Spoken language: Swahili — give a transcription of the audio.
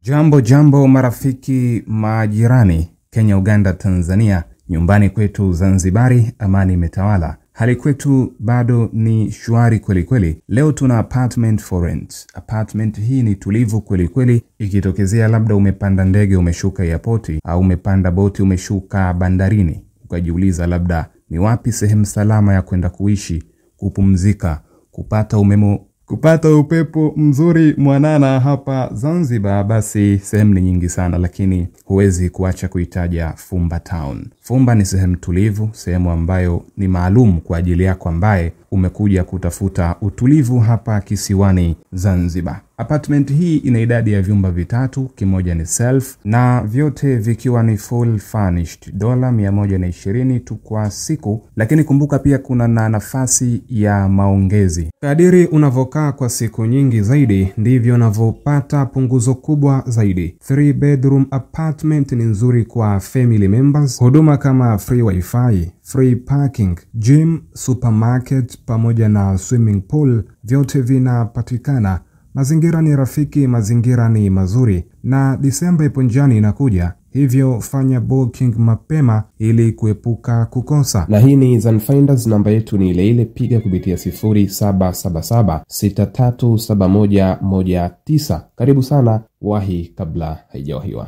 Jambo jambo marafiki, majirani, Kenya, Uganda, Tanzania, nyumbani kwetu Zanzibari amani imetawala. Hali kwetu bado ni shwari kweli kweli. Leo tuna apartment for rent. Apartment hii ni tulivu kweli kweli. Ikitokezea labda umepanda ndege umeshuka airport au umepanda boti umeshuka bandarini, ukajiuliza labda ni wapi sehemu salama ya kwenda kuishi, kupumzika, kupata umemo, kupata upepo mzuri mwanana hapa Zanzibar, basi sehemu ni nyingi sana, lakini huwezi kuacha kuitaja Fumba Town. Fumba ni sehemu tulivu, sehemu ambayo ni maalum kwa ajili yako ambaye umekuja kutafuta utulivu hapa kisiwani Zanzibar. Apartment hii ina idadi ya vyumba vitatu, kimoja ni self na vyote vikiwa ni full furnished, $120 tu kwa siku, lakini kumbuka pia kuna na nafasi ya maongezi. Kadiri unavokaa kwa siku nyingi zaidi ndivyo unavyopata punguzo kubwa zaidi. 3 bedroom apartment ni nzuri kwa family members. Huduma kama free wifi, free parking, gym, supermarket pamoja na swimming pool vyote vinapatikana. Mazingira ni rafiki, mazingira ni mazuri, na Disemba ipo njiani inakuja, hivyo fanya booking mapema ili kuepuka kukosa. Na hii ni Zanfinders, namba yetu ni ile ile, piga kupitia 0777 637119. Karibu sana, wahi kabla haijawahiwa.